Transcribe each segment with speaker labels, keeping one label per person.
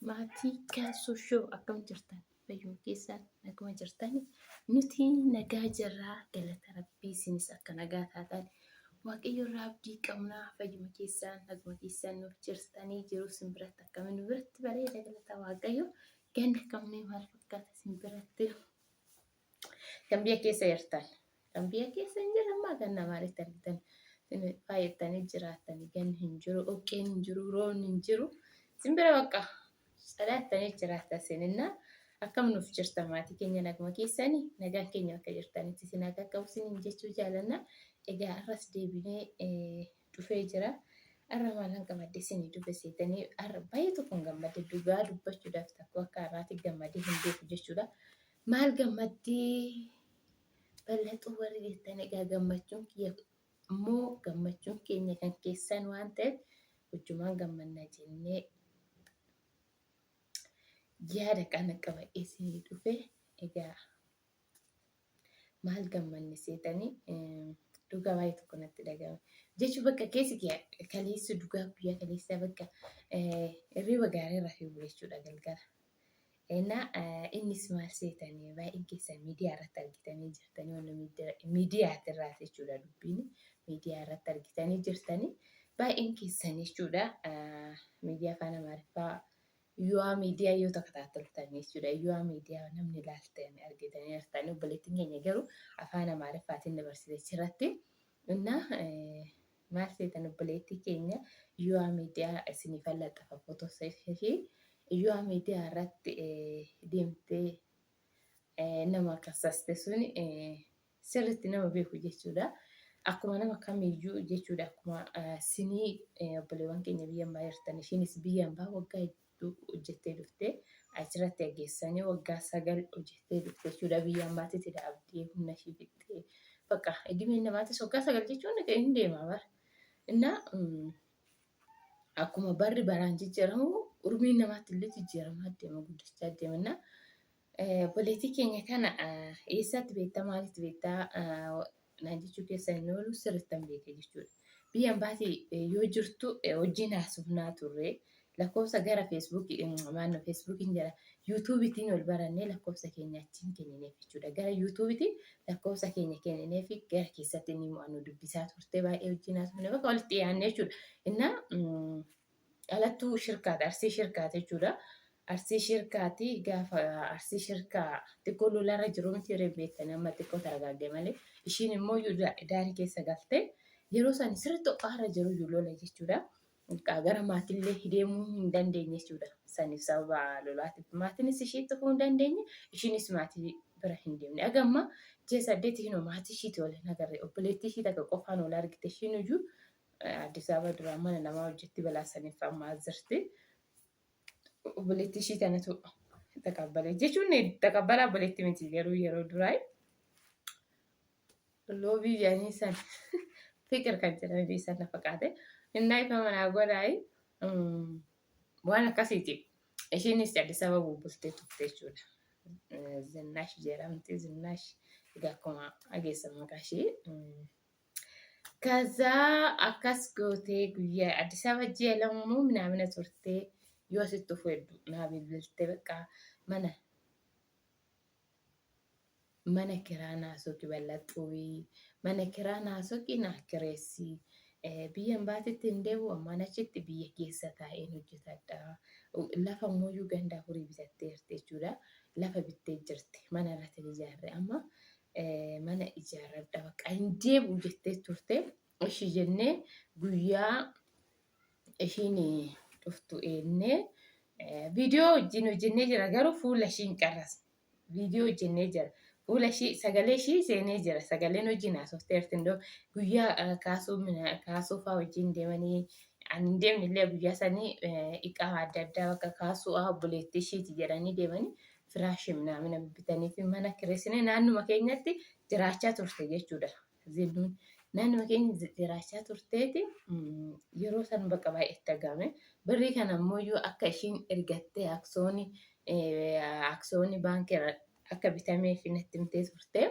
Speaker 1: Maatii Kaasoo Show akkam jirtan? Fayyuma keessan naguma jirtan? Nuti nagaa jirraa galata rabbii isinis akka nagaa taatan Waaqayyo irraa abdii qabnaa fayyuma keessan naguma keessan nuuf jirtanii jiru isin biratti akkamiin nu biratti bareeda galata Waaqayyo ganna kamnee maal fakkaata isin biratti kan biyya keessa jirtan kan biyya keessa hin jirre ammaa ganna maalitti argitan isin baay'attanii jiraattanii ganni hin jiru dhoqqeen hin jiru roobni hin jiru isin bira bakka cadaattanii jiraattan isininna akkam nuuf jirtan maatii keenya naguma keessanii nagaan keenya bakka jirtanitti isin haa qaqqabu isiniin jechuu jaalanna egaa har'as deebinee dhufee jira. Har'a maalan qabadde isinii dhufe seetanii har'a baay'ee tokkoon gammadde dhugaa dubbachuudhaaf takku akka har'aatti gammadee hin beeku jechuudha. Maal gammaddee bal'axuu warri jettan egaa gammachuun kiyya immoo gammachuun keenya kan keessan waan ta'eef wajjumaan gammanna jennee yaada kana qabadhee isinii dhufe egaa maal gammanne seetanii dhugaa baay'ee tokko natti dhaga'ame. Jechuun bakka keessi kiyya kaleessa dhugaa guyyaa kaleessaa bakka hirriba gaarii rafee bule jechuudha galgala. Innaa innis maal seetanii baay'een keessan miidiyaa irratti argitanii jirtanii wanna miidiyaati irraati jechuudha dubbiin miidiyaa irratti argitanii jirtanii baay'een keessan jechuudha miidiyaa afaan Amaariffaa Yu'aa miidiyaa yoo takataattaltan jechuudha. Yu'aa miidiyaa namni ilaaltan argitanii jirtanii obboleettiin keenya garuu afaan Amaariffaatiin dabarsite achirratti. Innaa maal seetan obboleettii keenya Yu'aa miidiyaa isiniif laxxafa footoo ishee Yu'aa miidiyaa irratti deemtee nama kassaste suni sirriitti nama beeku jechuudha. Akkuma nama kamiyyuu jechuudha. Akkuma sinii obboleewwan keenya biyya ambaa jirtan ishiinis biyya ambaa waggaa hedduu hojjettee dhufte achirratti dhageessanii waggaa 9 hojjettee dhufte jechuudha. Biyya ambaatti dhaabdee humna ishii fixxee bakka idimeen namaatis waggaa 9 jechuun hin deema bara. Innaa akkuma barri baraan jijjiiramu urmiin namaatti illee jijjiiramaa deema guddachaa deema. Innaa Obboleettii keenya kana eessatti beektaa maalitti beektaa naan jechuu keessa hin oolu sirrittan beeka jechuudha. Biyya ambaatii yoo jirtu wajjin haasofnaa turre lakkoofsa gara feesbuukii maannoo feesbuukiin jira yuutuubiitiin wal barannee lakkoofsa keenya achiin kennineef jechuudha. Gara yuutuubiitiin lakkoofsa keenya kennineef gara keessatti inni mo'annu dubbisaa turte baay'ee wajjin haasofne bakka walitti dhiyaanne jechuudha. Innaa dhalattuu shirkaati arsii shirkaati jechuudha. Arsii shirkaati gaafa arsii shirkaa xiqqoo lolarra jiru miti yeroo beektan amma xiqqoo taragaagge malee ishiin immoo daarii keessa galte yeroo san sirriitti ho'aarra jiru iyyuu lola jechuudha. Gara maatiillee deemuu hin dandeenye jechuudha. Saniif sababa lolaatiif maatiinis ishiitti dhufuu hin dandeenye ishiinis maatii bira hin deemne. Aga amma ji'a 8 hinoo maatii ishiitii ol hin agarre obboleettii ishii takka qofaan ol argite ishiin iyyuu Addis Ababa duraan mana namaa hojjetti balaa saniif amma as jirti. Obboleettii ishii tanatu taqabbale jechuun taqabbalaa obboleettii miti garuu yeroo duraa loobii jedhanii san fiqir kan jedhanii san na fakkaate. Innaa ifa manaa godhaayi waan akkasiiti. Ishiinis Addis Ababa bubbultee turte jechuudha. Zinnaash jedhamti Zinnaash egaa akkuma dhageessan maqaa ishee. Kazaa akkas gootee guyyaa Addis Ababa ji'a 2 moo minaamina turtee yoo asitti dhufu hedduu naa bilbilte bakka mana mana kiraa naa soqi ballaxuuyi mana kiraa naa soqi naa kireessi biyya ambaatitti hin deebi'u ammaan achitti biyya keessa taa'een hojjetadha lafa immoo ganda afurii bitatteerti jechuudha lafa bittee jirti mana irratti ijaarre amma mana ijaarradha bakka hin deebi'u jettee turte. Ishi jennee guyyaa ishiin dhuftu eennee viidiyoo wajjin hojjennee jira garuu fuula ishii hin qarrasne. Viidiyoo hojjennee jira. Fuula ishii sagalee ishii seenee jira. Sagaleen wajjin haasofteerti indoo guyyaa kaasuu kaasuu fa'aa wajjin deemanii ani hin deemne illee guyyaa sanii iqaa adda addaa bakka kaasuu obboleettii ishiiti jedhanii deemanii firaashii minaamina bibbitanii fi mana kireessine naannuma keenyatti jiraachaa turte jechuudha. Zinnuun naannuma keenya jiraachaa turteeti yeroo san bakka baay'ee itti dhaga'ame. Birrii kana ammoo iyyuu akka ishiin ergattee aksoonii aksoonii baankii akka bitameef natti himtee turte.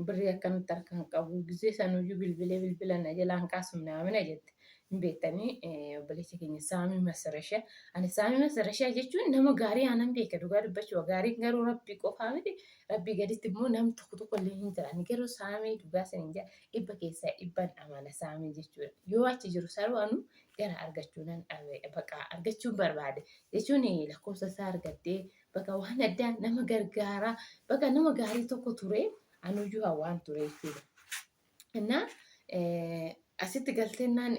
Speaker 1: Birrii akkamitti harkaan qabu gizee sanuyyuu bilbilee bilbila na jalaan kaasu minaamina jette. Hin beektanii obboleessa keenya Saamii Masarashaa. Ani Saamii Masarashaa jechuun nama gaarii aanan beeka dhugaa dubbachuu gaariin garuu rabbii qofaa miti rabbii gaditti immoo namni tokko tokko illee hin jira. Ani garuu Saamii dhugaa sin hin jira dhibba keessaa dhibban amana Saamii jechuudha. Yoo achi jiru saruu anu gara argachuu nan dhabe baqa argachuun barbaade jechuun lakkoofsa isaa argadhee baqa waan addaa nama gargaaraa baqa nama gaarii tokko ture anuyyuu hawwaan ture jechuudha. Innaa asitti galteennaan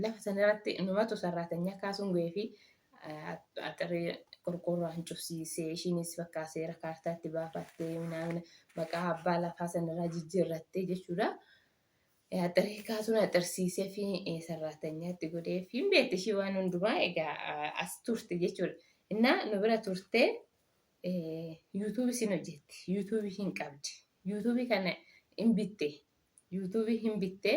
Speaker 1: lafa sanarratti numatu sarraatanyaa kaasuun ga'ee fi axiree qorqoorraan cufsiisee ishiinis bakka seera kaartaatti baafattee minaamina maqaa abbaa lafaa sanarraa jijjiirrattee jechuudha. Axiree kaasuun axirsiisee fi sarraatanyaatti godhee fi hin beekti ishii waan hundumaa egaa as turte jechuudha. Innaa nu bira turtee yuutuubii sin hojjetti yuutuubii hin qabdi. Yuutuubii kana hin bitte. Yuutuubii hin bitte.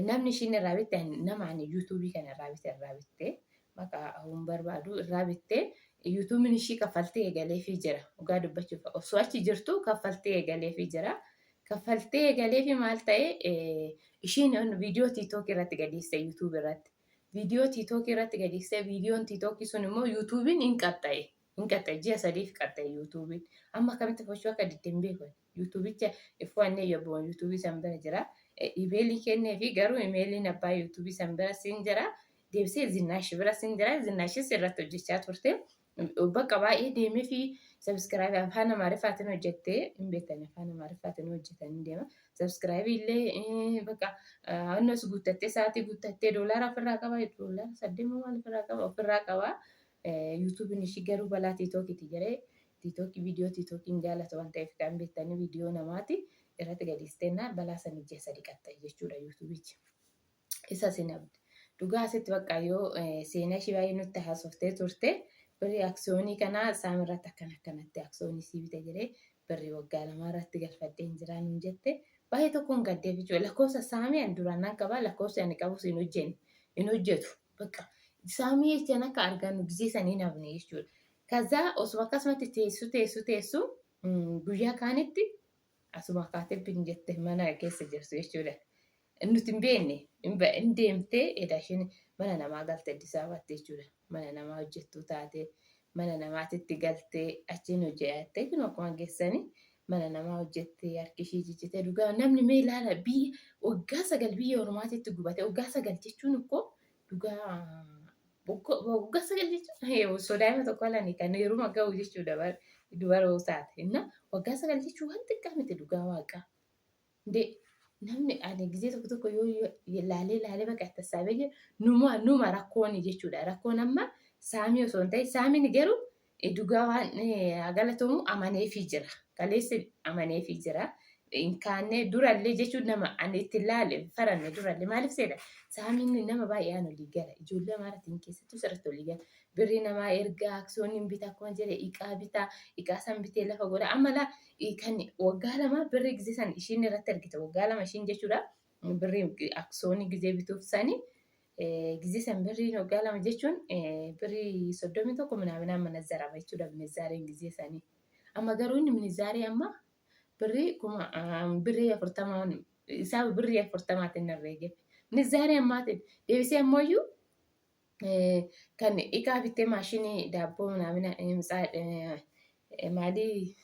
Speaker 1: Namni ishiin irraa bitte nama ani yuutuubii kana irraa bite irraa bitte. Maqaa hin barbaadu irraa bitte. Yuutuubiin ishii kaffaltii eegaleefii jira. Dhugaa dubbachuuf osoo achi jirtu kaffaltii eegaleefii jira. Kaffaltii eegaleefii maal ta'e ishiin viidiyoo tiitookii irratti gadhiiste yuutuubii irratti. Viidiyoo tiitookii irratti gadhiiste viidiyoon tiitookii sun immoo yuutuubiin hin qaxxa'e. Hin qaxxa'e ji'a sadiif qaxxa'e yuutuubiin. Amma akkamitti fochuu akka didde hin beeku. Yuutuubicha iffoannee yobbuma yuutuubii san bira jira. Imeelii kennee fi garuu imeeliin abbaa yuutuubii san bira siin jira. Deebisee Zinnaash bira siin jira. Zinnaashis irratti hojjechaa turte. Bakka baay'ee deemee fi sabiskiraabii afaan Amaariffaatiin hojjettee hin beektan afaan Amaariffaatiin hojjetanii deema. Sabiskiraabii illee bakka annas guuttattee sa'aatii guuttattee doolaara ofirraa qaba. Doolaara saddeet maal ofirraa qaba ofirraa qaba. Yuutuubiin ishii garuu balaa tiitookiti jedhee tiitookii viidiyoo tiitookiin jaalatu waan ta'eef kan beektanii viidiyoo namaati irratti gadhiistennaa balaa san ji'a sadi qaxxa'e jechuudha yuutuubichi. Isa sin abdi. Dhugaa asitti bakka yoo seenaa ishii baay'ee nutti haasoftee turte birrii aksiyoonii kanaa saam irratti akkana akkanatti aksiyoonii sii bite jedhee birrii waggaa lamaa irratti galfadhee hin jiraa nuun jette baay'ee tokkoon gaddeef jechuudha. Lakkoofsa saamii ani duraan nan qaba lakkoofsi ani qabus hin hojjenne hin hojjetu. Bakka saamii jechaan akka argannu gizee san hin hafne jechuudha. Kazaa osuma akkasumatti teessu teessu teessu guyyaa kaanitti asuma kaatee bin jette mana keessa jirtu jechuudha. Nuti hin beekne hin deemtee edaa isheen mana namaa galte Addis Ababaatti jechuudha. Mana namaa hojjettuu taate mana namaatitti galtee achiin hojjettee kun akkuma geessanii mana namaa hojjettee harki ishii ciccitee dhugaa namni mee ilaala biyya waggaa sagal biyya ormaatitti gubate waggaa sagal jechuun ikkoo dhugaa waggaa sagal jechuun osoo daa'ima tokko alani kan heeruma ga'u jechuudha dubara taate inna waggaa sagal jechuun waan xiqqaa miti dhugaa waaqaa. Ndee namni ani gizee tokko tokko yoo laalee laalee bakka tassaabee jiru numa numa rakkooni jechuudha. Rakkoon amma saamii osoo hin ta'in saamiin garuu dhugaa waan galatoomu amaneefii jira. Kaleessa amaneefii jira. Hin kaanne durallee jechuun nama ani itti laale faranne durallee maaliif seeta saamiin nama baay'ee olii gala ijoollee amaaratiin keessattuu sirriitti olii gala. Birrii namaa ergaa aksiyooniin bitaa akkuma jedhe iqaa bitaa iqaa san bitee lafa godha amma laa kan waggaa lama birrii gizee san ishiin irratti argite waggaa lama ishiin jechuudha birrii aksiyoonii gizee bituuf sani gizee san birriin waggaa lama jechuun birrii 31 minaaminaan manazzarama jechuudha minizzaareen gizee sanii amma garuu inni minizzaaree amma birrii kuma birrii afurtamaan isaa birrii afurtamaatiin herreege minizzaaree ammaatiin deebisee ammoo iyyuu kan iqaa bittee maashinii daabboo minaamina maalii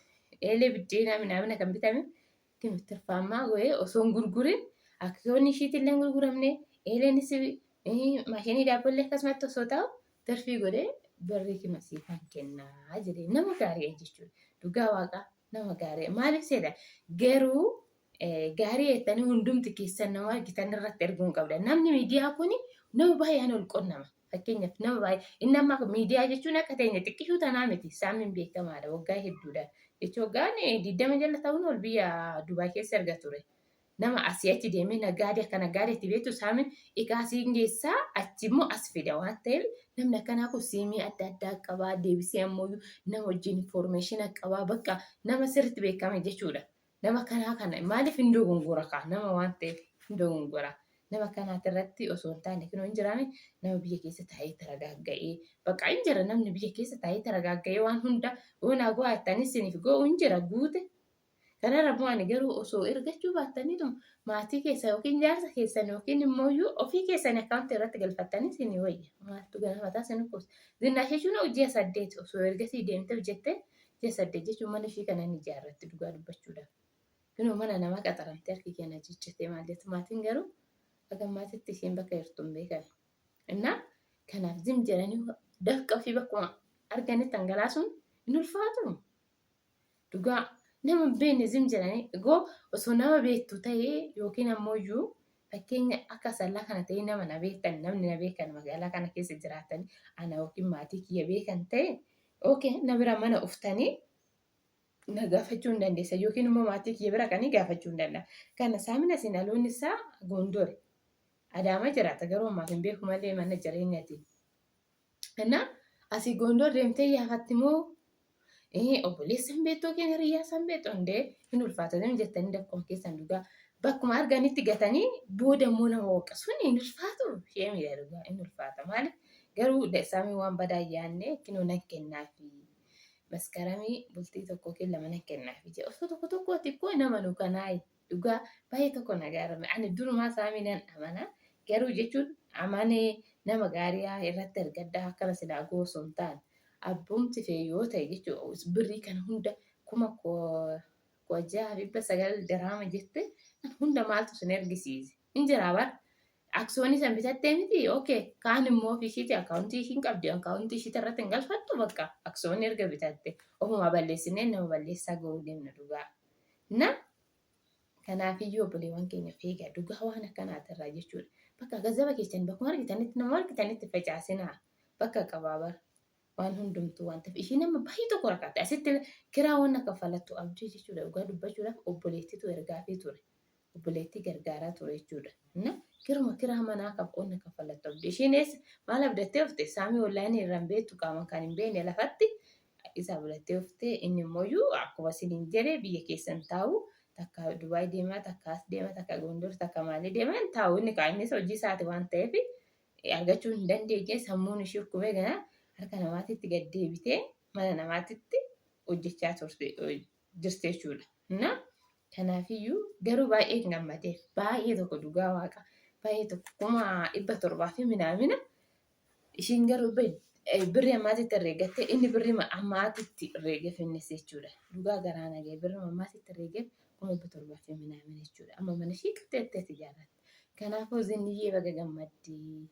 Speaker 1: eelee biddeenaa minaamina kan bitame kun tirfaammaa godhee osoo hin gurgurin aksiyoonni ishiitti illee hin gurguramne eeleenis maashinii daabboo illee akkasumatti osoo ta'u tirfii godhee birrii kima siifan kennaa jedhee nama gaarii jechuudha. Dhugaa waaqaa nama gaarii maaliif seeta garuu gaarii jettanii hundumti keessan nama argitan irratti erguu hin qabdan. Namni miidiyaa kun nama baay'een ol qonnama. Fakkeenyaaf nama baay'ee inni amma miidiyaa jechuun akka teenya xiqqishuu tanaa miti. Saamiin beekamaadha waggaa hedduudha. Jechuun waggaan 20 jala ta'uun ol biyya Dubaay keessa erga ture. Nama asii achi deemee naggaadee akka naggaadeetti beektu saamiin iqaa asiin geessaa achi immoo as fida waan ta'eef namni akkanaa kun siimii adda addaa qabaa deebisee ammoo nama wajjin informeeshina qabaa bakka nama sirriitti beekame jechuudha. Nama kanaa kana maaliif hin dogongora kaa nama waan ta'eef hin dogongora. Nama kanaati irratti osoo hin taane kunoo hin jiraame nama biyya keessa taa'ee taragaagga'ee bakka hin jira namni biyya keessa taa'ee taragaagga'ee waan hunda yoo naa go'aa jettanii isiniif go'u hin jira guute. Kanarra immoo ani garuu osoo ergachuu baattaniituma maatii keessa yookiin jaarsa keessan yookiin immoo iyyuu ofii keessan akkaawuntii irratti galfattanii isinii wayya. Maaltu gana mataa isin dhukkubsa. Zinnash jechuun ji'a 8 osoo ergasii deemtee hojjettee ji'a 8 jechuun mana ishii kana ni ijaarratti dhugaa dubbachuudhaaf. Kunoo mana namaa qaxaramtee harki keenya ciccitee maal jettu maatiin garuu haga maatitti isheen bakka jirtu hin beekan. Innaa kanaaf zim jedhanii dafqa ofii bakkuma arganitti dhangalaasuun hin ulfaatu. Dhugaa nama hin beekne zim jedhanii egoo osoo nama beektu ta'ee yookiin ammoo iyyuu fakkeenya akka sallaa kana ta'ee nama na beektan namni na beekan magaalaa kana keessa jiraatan ana yookiin maatii kiyya beekan ta'e okay na bira mana uftanii na gaafachuu hin dandeessa yookiin immoo maatii kiyya bira kanii gaafachuu hin danda'a. Kana saamina isin dhaloonni isaa Gondori. Adaama jiraata garuu ammaaf hin beeku malee mana jireenyaati. Innaa asii Gondor deemtee yaafatti moo obboleessa hin beektu yookiin hiriyyaa isaa hin beektu hundee hin ulfaata jettanii dafquma keessan dhugaa bakkuma arganitti gatanii booda immoo nama waqasuun hin ulfaatu ishee miidha dhugaa hin ulfaata maaliif garuu saamii waan badaa hin yaadne kinoo nan kennaafi maskaramii bultii tokko yookiin lama nan kennaafi jedhe osoo tokko tokkooti koo nama nu kanaayi Dhugaa baay'ee tokko na gaarame. Ani durumaa saamii nan amana. Garuu jechuun amanee nama gaarii haa irratti argadhaa akkana silaa goosoo hin taane. Abbumti fee yoo ta'e jechuun birrii kana hunda 6900 diraama jette kan hunda maaltu sin ergisiise? Hin jiraa bar. Aksoonii san bitattee miti? Okay. Kaan immoo ofii ishiiti akkaawuntii ishiin qabdi. Akkaawuntii ishiiti irratti hin galfattu bakka. Aksoonii erga bitatte. Ofumaa balleessinee nama balleessaa ga'uu deemna dhugaa. Na kanaafiyyuu obboleewwan keenya of eegaa dhugaa waan akkanaatirraa jechuudha. Bakka gazaba keessan bakkuma argitanitti nama argitanitti facaasinaa bakka qabaa bara waan hundumtuu waan ta'eef ishiin amma baay'ee tokko rakkatte asitti kiraa waan kaffalattu abdii jechuudha dhugaa dubbachuudhaaf obboleettitu ergaafii ture obboleettii gargaaraa ture jechuudha. Na kiruma kiraa manaa qaba onna kaffalattu abdii ishiin eessa maal abdattee ofte saamii onlaayinii irra hin beektu qaaman kan hin beekne lafatti isa abdattee oftee inni immoo akkuma isiniin jedhe biyya keessan taa'u takka Dubaay deemaa takka as deema takka Gondor takka maalii deema hin taa'u inni kaa innis hojii isaati waan ta'eef argachuu hin dandeenye sammuun ishii dhukkubee gana harka namaatitti gad deebitee mana namaatitti hojjechaa turte jirti jechuudha. Na kanaafiyyuu garuu baay'ee hin gammadeef baay'ee tokko dhugaa waaqa baay'ee tokko 700,000 fi minaamina Ishiin garuu birrii ammaatitti herreeggatte inni birrii ammaatitti herreegeef innis jechuudha. Dhugaa garaa nagee birrii ammaatitti herreegeef 700,000 fi minaamin jechuudha. Amma mana ishii qixxeetteetti ijaarratte. Kanaafuu Zinniyyee baga gammaddii.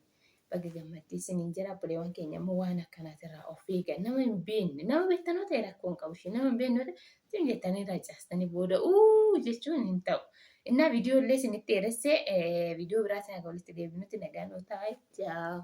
Speaker 1: Baga gammaddii isiniin jira obboleewwan keenya immoo waan akkanaatirraa of eega. Nama hin beekne nama beektanoo ta'e rakkoo hin qabu ishee nama hin beekne ta'e isin jettanii irraa caastanii booda uu jechuun hin ta'u. Innaa viidiyoo illee isinitti dheeressee viidiyoo biraatiin akka walitti deebinutti nagaan nuu ta'a. Ciao.